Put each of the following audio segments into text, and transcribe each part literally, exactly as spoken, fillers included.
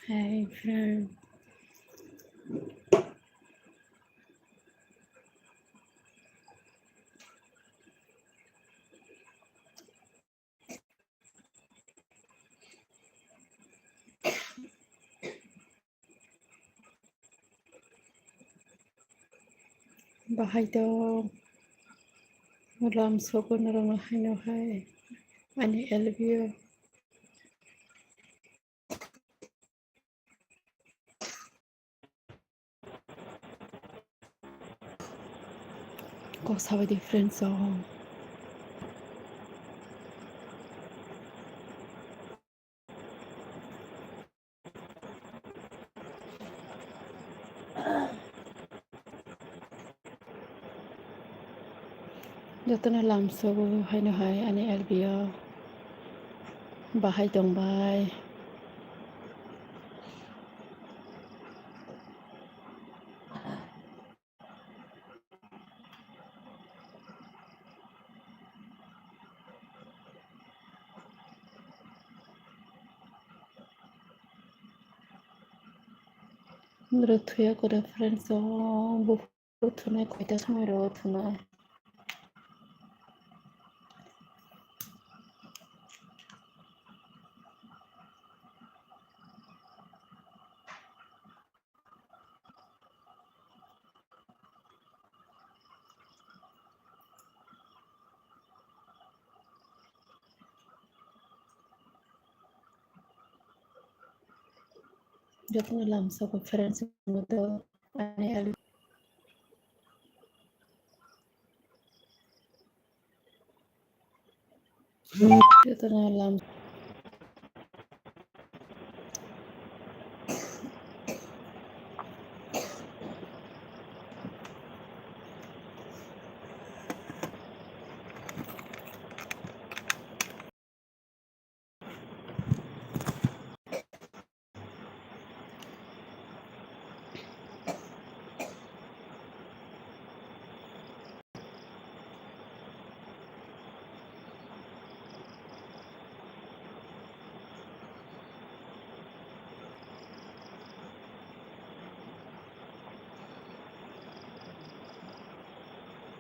Hi, friend. Bahai tong, lam sogo norokno haino hai ani L B o. Kok sabai di friends o. Jotono lamsogo haino hai ani L B o bahai tongbai. Norok thuya kore friends o, buphuru thunai koita somoi rogo thunai. Jotono lamsogo friends o, ani L B o. Jotono lam-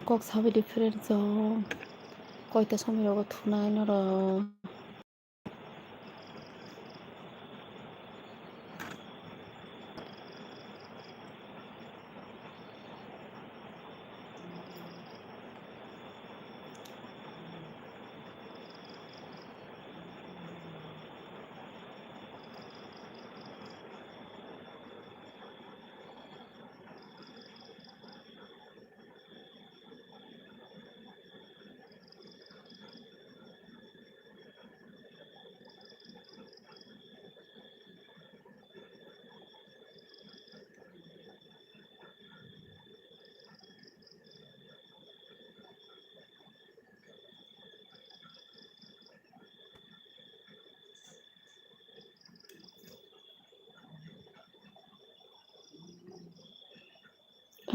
Kok sabai di friends o, koita somoi rogo thunai norok.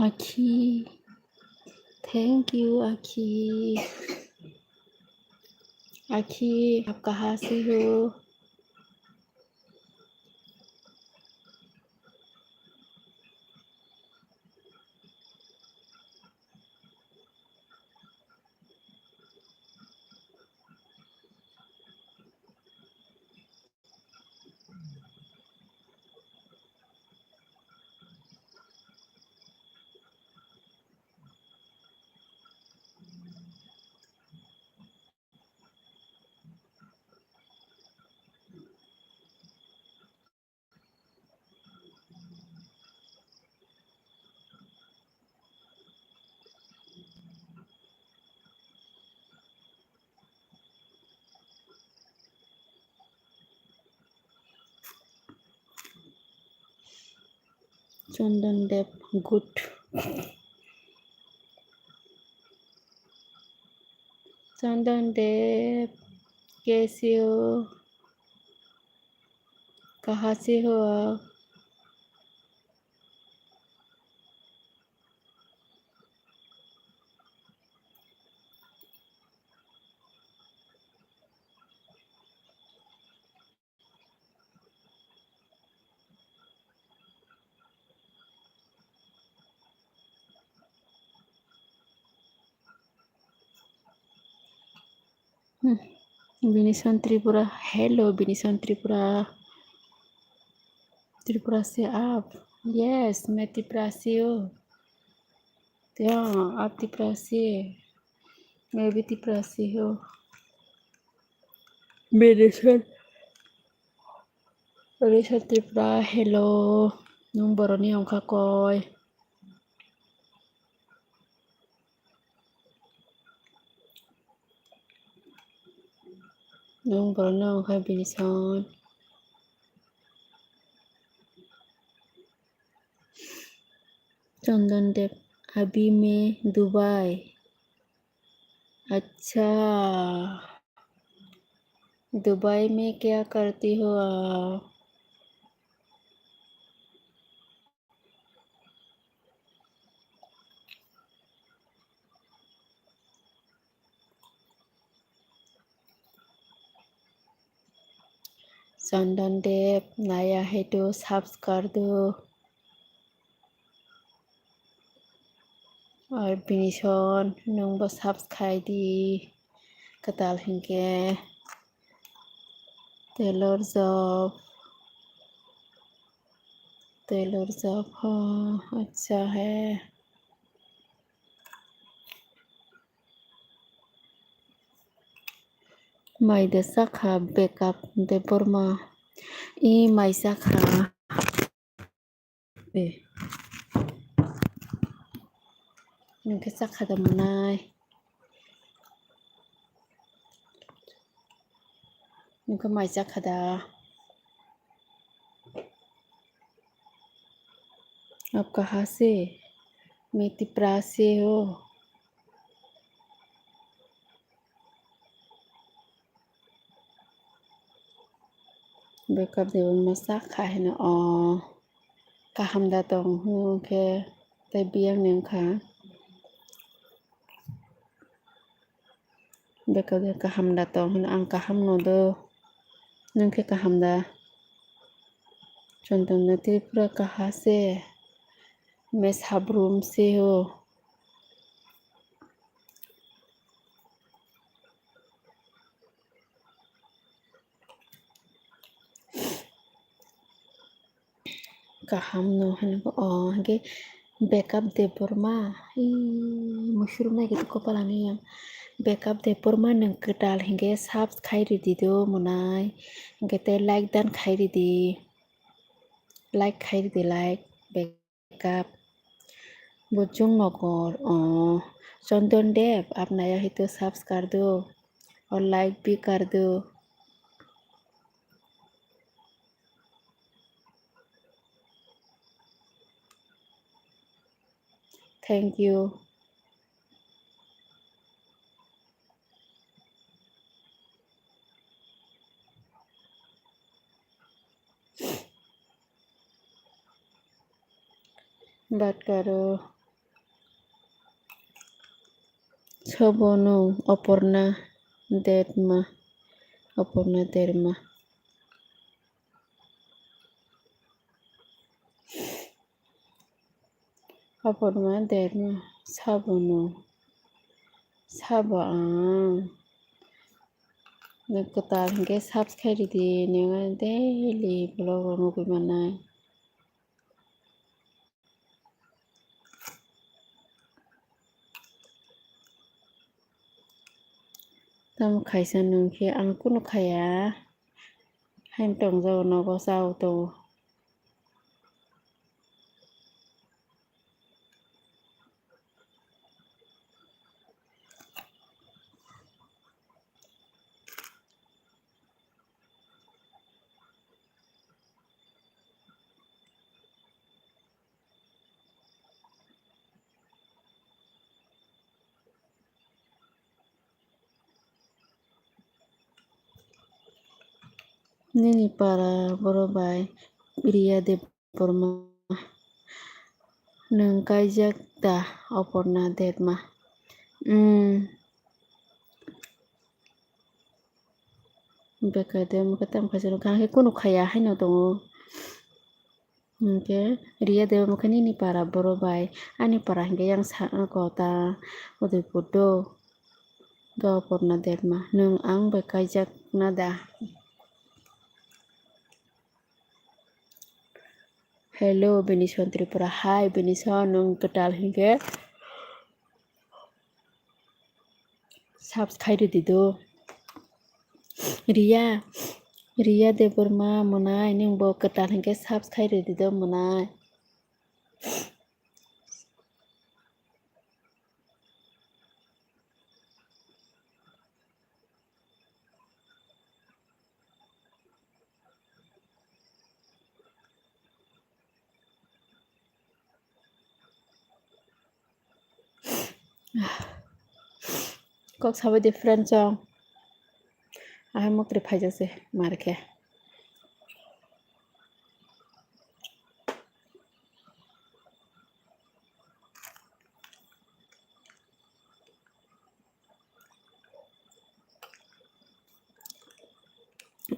Akhi. Thank you, Akhi. Akhi, aap kahan se ho? Chandan Deb, good. Chandan Deb, kaise ho? Kahan se ho aap? Hmm. Binison Tripura. Hello, Binison Tripura. Tripura se aap? Yes, main Tripura se ho. Yeah, aap Tripura se. Main bhi Tripura se ho. Binison. Binison Tripura, hello. Nwng boroni ongkha koi? Nwng boroni ongkha Binison. Chandan Dev, abhi main Dubai. Acha, Dubai mein kya karti ho aap? Chandan Dev, naya hai to subscribe kar do. Ar Binison, nwngbo subscribe khai di. Kwtal hinkhe. Tailor job. Tailor job ho. Acha hai. Mai de chakha Bekap Debbarma. I mai chakha. Eh. Nwng khe chakha da mwnai. Nwng khe mai chakha da. Aap kahan se? Main Tripura se ho. Bekap Debbarma chakha hino o. Kaham da tong hwnkhe tei biyang ni wngkha. Bekap de kaham da tong hino, ang kaham no do. Nwng khe kaham da? Chandan Tripura kahan se? Main Sabrum se ho. Kaham no hwnwi bo, o, hwnkhe Bekap Debbarma, ii, musurumnai khe kopalani yang. Bekap Debbarma nwng kwtal hwnkhe subs khai ridi do mwnai, hwnkhe tei like dan khai ridi, like khai ridi, like. Bekap. Bo chwng nokol, o, Chandan Dev, aap naya hai to subs kar do, aur like bhi kar do. Thank you. Bat karo. Sobo nwng Oporna Debbarma. Oporna Debbarma. Oporna Debbarma sabo no. Sabo ang. Nwng kwtal hwnkhe subs khai ridi, nwng daily vlog o nugwi mannai. Tamo khaisa nwng khe ang kunu khaya. Haino tongjago nogo chao tongo. Nini para borok bai Priya Debbarma. Nwng kaijak da Oporna Debbarma? Hmm. Bekar de mokhe tamo kaisa nukha, ang khe kunu khaya haino tongo. Hwnkhe Riya Debbarma khe nini para borok bai, ani para hwnkhe yang sa kota Udaipur do. Kaporna Derma, nwng ang bai kaijak na da? Hello, Benison Tripura. Hi, Benison, nwng kwtal hinkhe subscribe rwdi do. Riya, Riya Debbarma mwnai, nwng bo kwtal hinkhe subscribe rwdi do mwnai. Kok sabai di friend song. Ahai mukri phaijak se mar khe.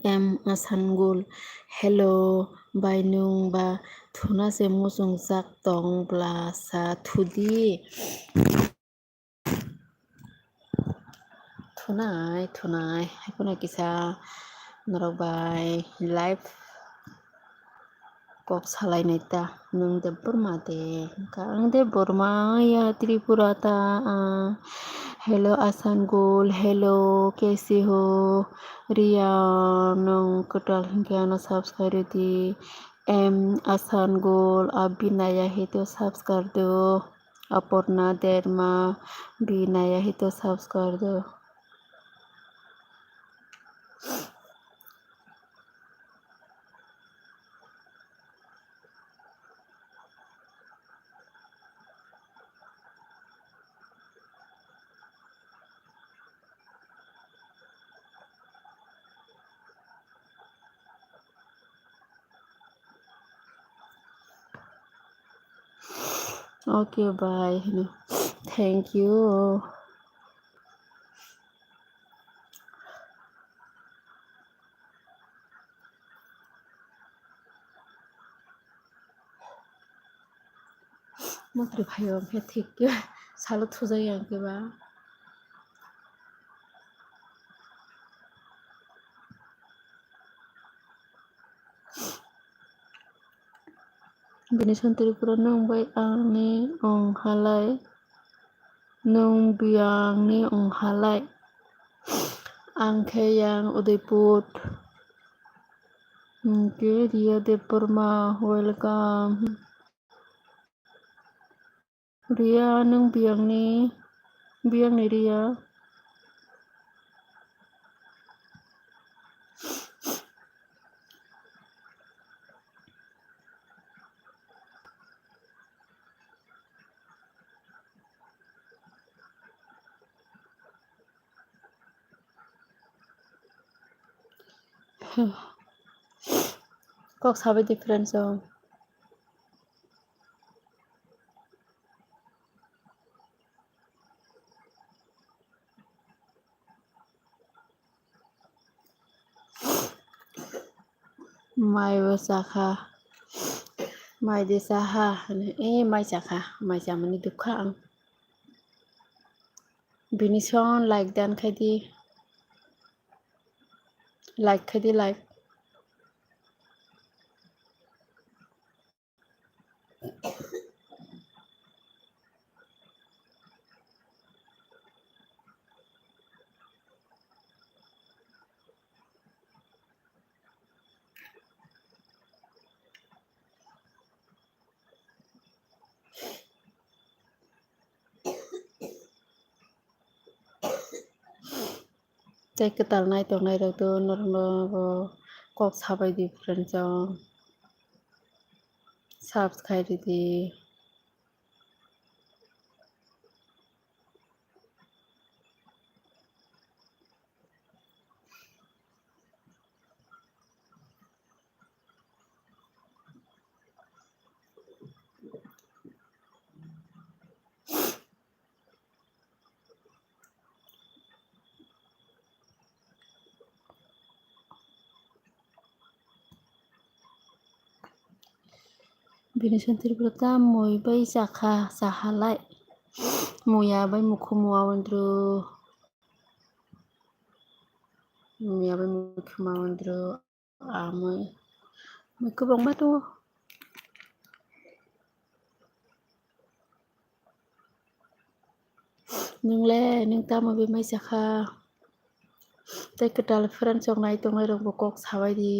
M Asangul, hello, bai nwng ba thuna se muchungjak tong bla sa thudi. Thunai, thunai, hai phano kisa norok bai live kok salainai ta, nwng Debbarma de? Hwnkha ang Debbarma ya, Tripura ta, ah. Hello, Asangul, hello, kaise ho? Riya, nwng kwtal hinkhe ano subscribe rwdi. M Asangul, abhi naya hai to subscribe do. Aparna Derma, bhi naya hai to subscribe do. Okay, bye. Thank you. Mukri phaio hwnkhe thik khe salo thujak ya hwnkhe ba. Bini son Tripura nwng bai angni wng halai, nwng biyangni wng halai, ang khe yang Udaipur. Hwnkhe Riya Debbarma, welcome. Riya, nwng biyangni, biyangni Riya? Kok sabai di friends o. Mai bo chakha, mai de chaha, eh, mai chakha, mai chamani dukha ang. Bini son like dan khai di, like khai di, like. Tei kwtal nai tongnai rok do norok no bo kok sabai di friends o, subscribe rwdi. Bini son Tripura ta mui bai chakha, chahalai. Muya bai mukhu muya wndru. Miya bai mui khuma wndro amui. Mui kwbangma tongo. Nwng le, nwng tamo bemai sakha? Tei kwtal friends rok nai tongnai rok bo kok sabai di.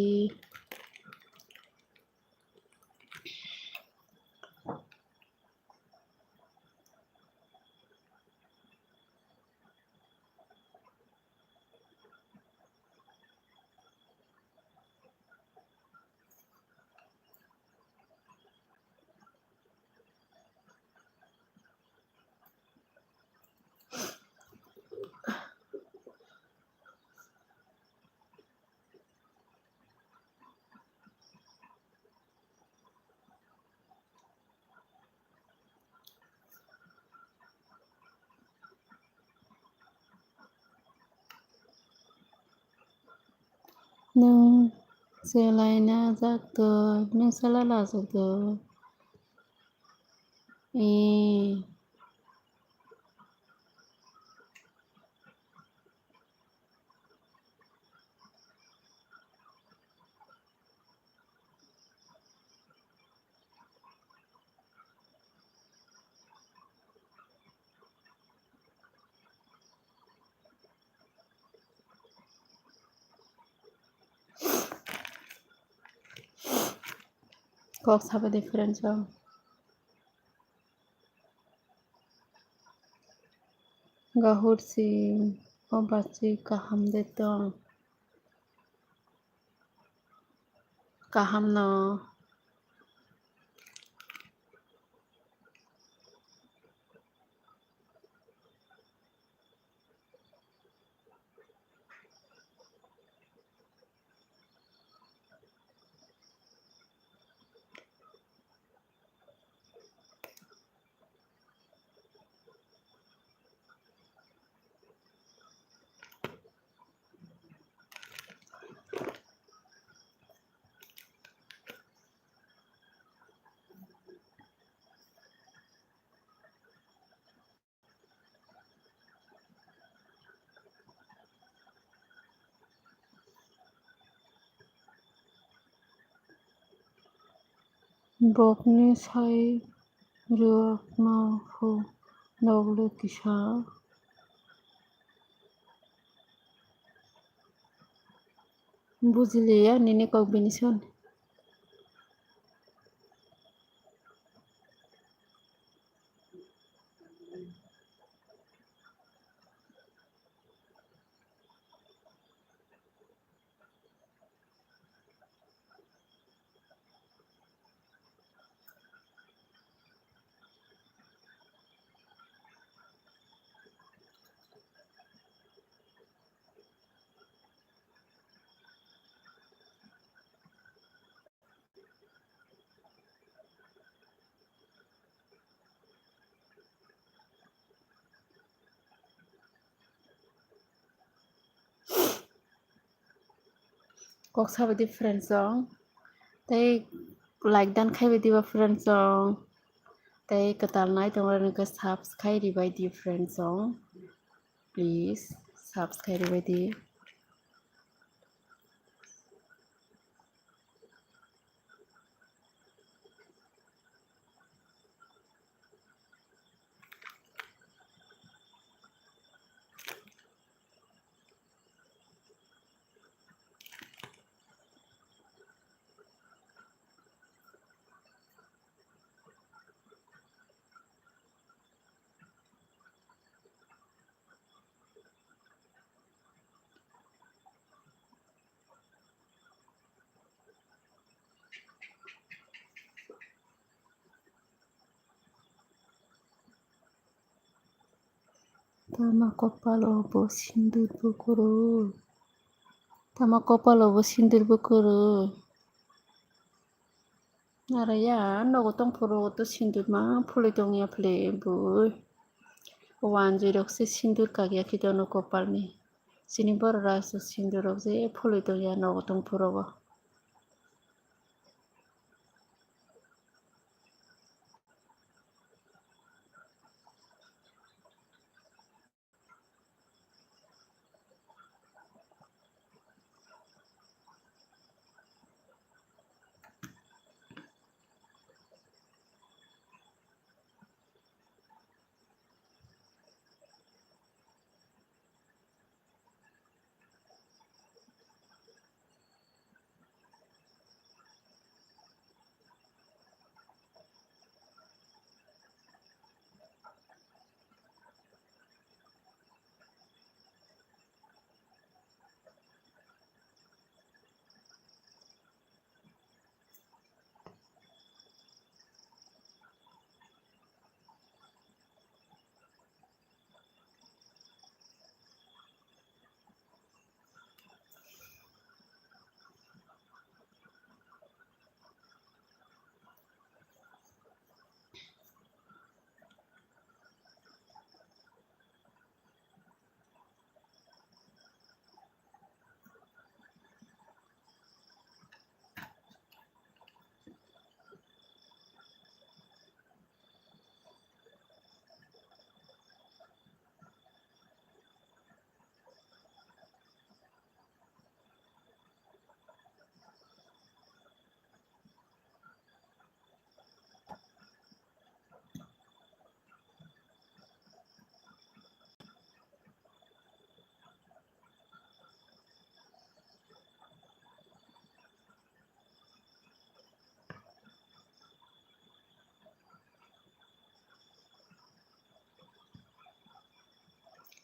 Nwng chwlaina jak twi, nwng chwla lajak twi. Ee. Kok sabai di friends rok. Gahur si o bachwi kaham de tong. Kaham no. Bokni sai rwkma phu nokle kisa. Bujiliya nini kok bini son. Kok sabai di friends rok. Tei like dan khai bai di ba friends rok. Tei kwtal nai tongo rok subscribe ribai di friends rok. Please subscribe ribai di. Tama kopalo bo sindur bo kwrwi. Tama kopalo bo sindur bo kwrwi. Aro ya nogo tongphuru to sindur ma phulwi tongya phale bwrwi. Wanjwi rok se sindur kakya khe tono kopalni. Chini borok rok se sindur rok je phulwi tongya nogo tongphuru bo.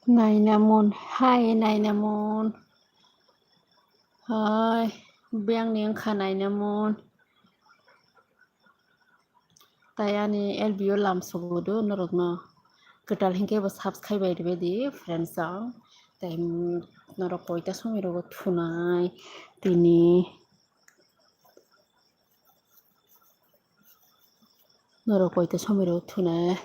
Nainamon, hai Nainamon. Hai, biyangni wngkha Nainamon. Tai ani L B O lam sugudu norokno kwtal hinkhe bo subscribe bai rwbaidi friends ang. Tai norok koita somoi rogo thunai tini. Norok koita somoi rogo thunai.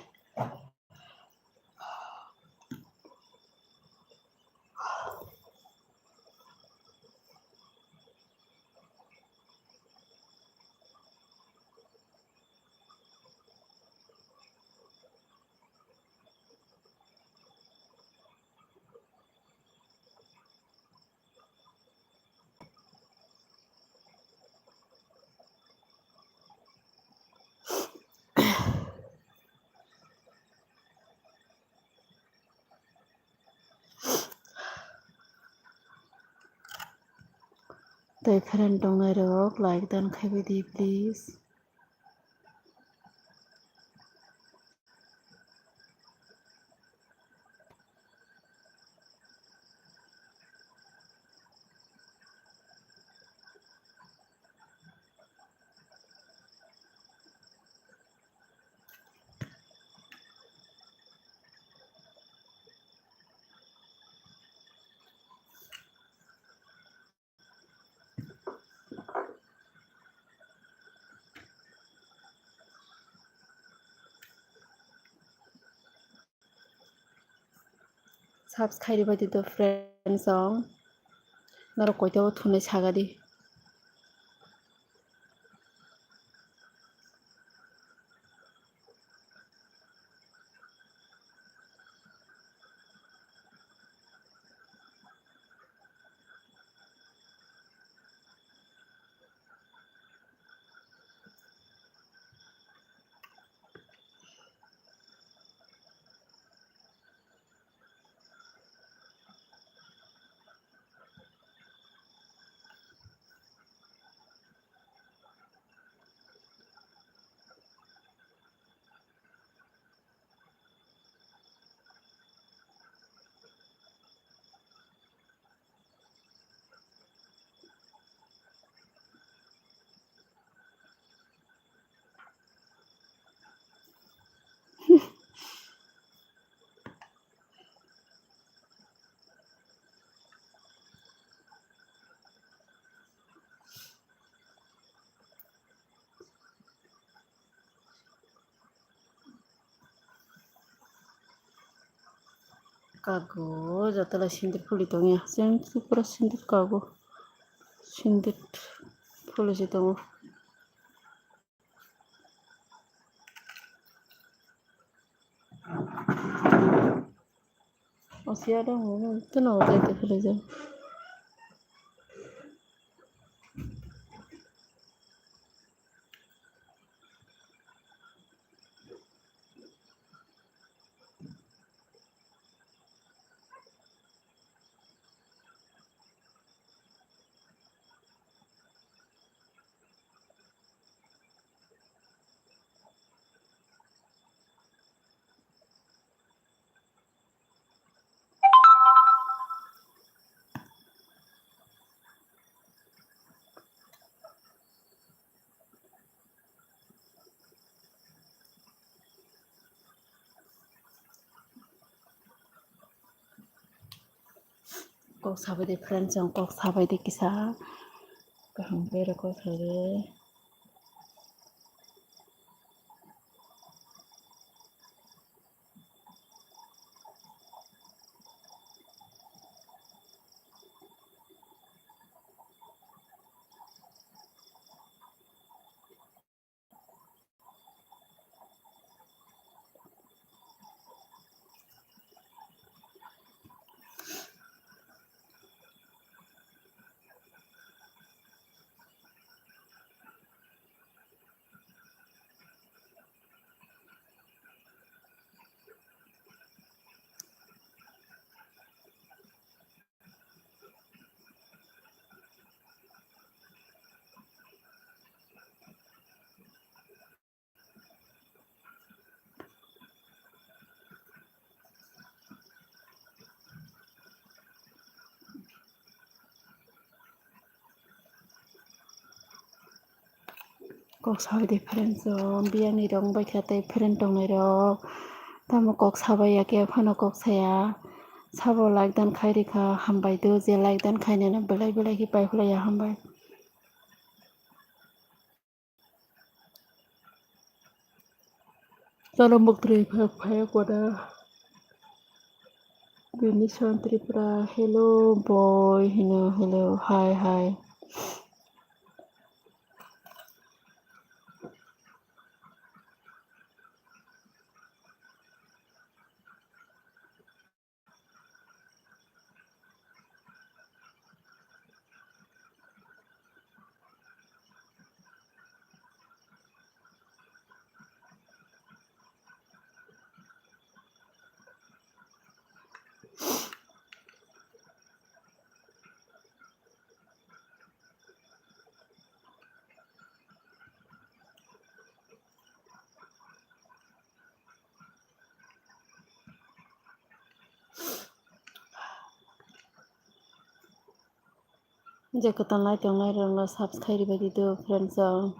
Tai friend tongnai rok like dan khaibai di please. Subscribe bai di to friends song. Norok koita o thunai sagadi. Kago jotola sindir phuli tongya, chwng pura sindir kago, sindir phuli se tongo. Osiya dong, teno jai te phuli jai. Kok sabai di friends, ang kok sabai di kisa. Kaham khe rw kok sabai. Kok sabai di friends rok, biyangni rok wngbai kha tei friend tongnai rok. Tamo kok sabai ya khe phano kok saya. Sabo like dan khai rikha, hambai do je like dan khai nai no belai belai khe pai phlai ya hambai. Chalo muktrwi phai phai koda. Bini son Tripura, hello boy, hino, hello, hi, hi. Je kwtal nai tongnai rok no subscribe ribai di do friends rok.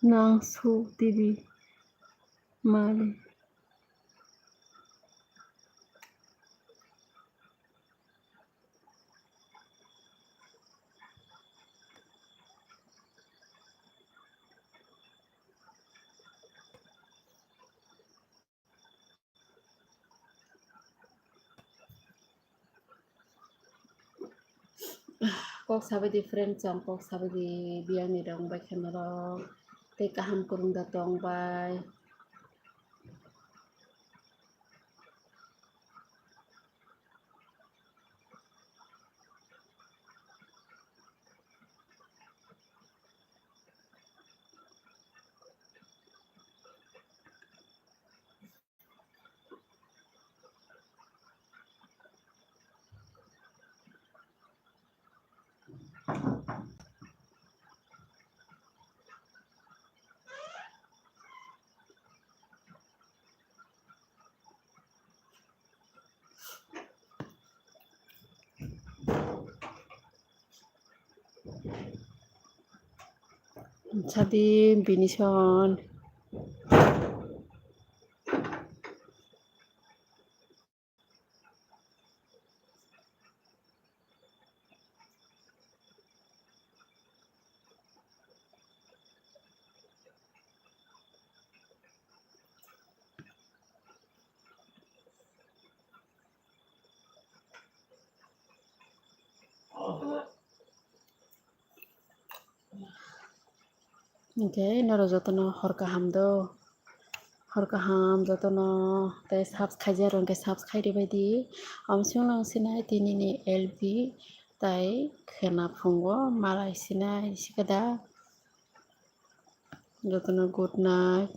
Nang su T V mali. Kok sabai di friend chong, kok sabai di biyangni rok bai khe norok tei kaham kwrwng da tong bai. Sadi bini son. Hwnkhe norok jotono hor kaham do, hor kaham jotono tei subscribe rok hwnkhe subscribe ribai di. Amswk nang sinai tinini L B tai khwna phungo malai sinai sikada. Jotono good night.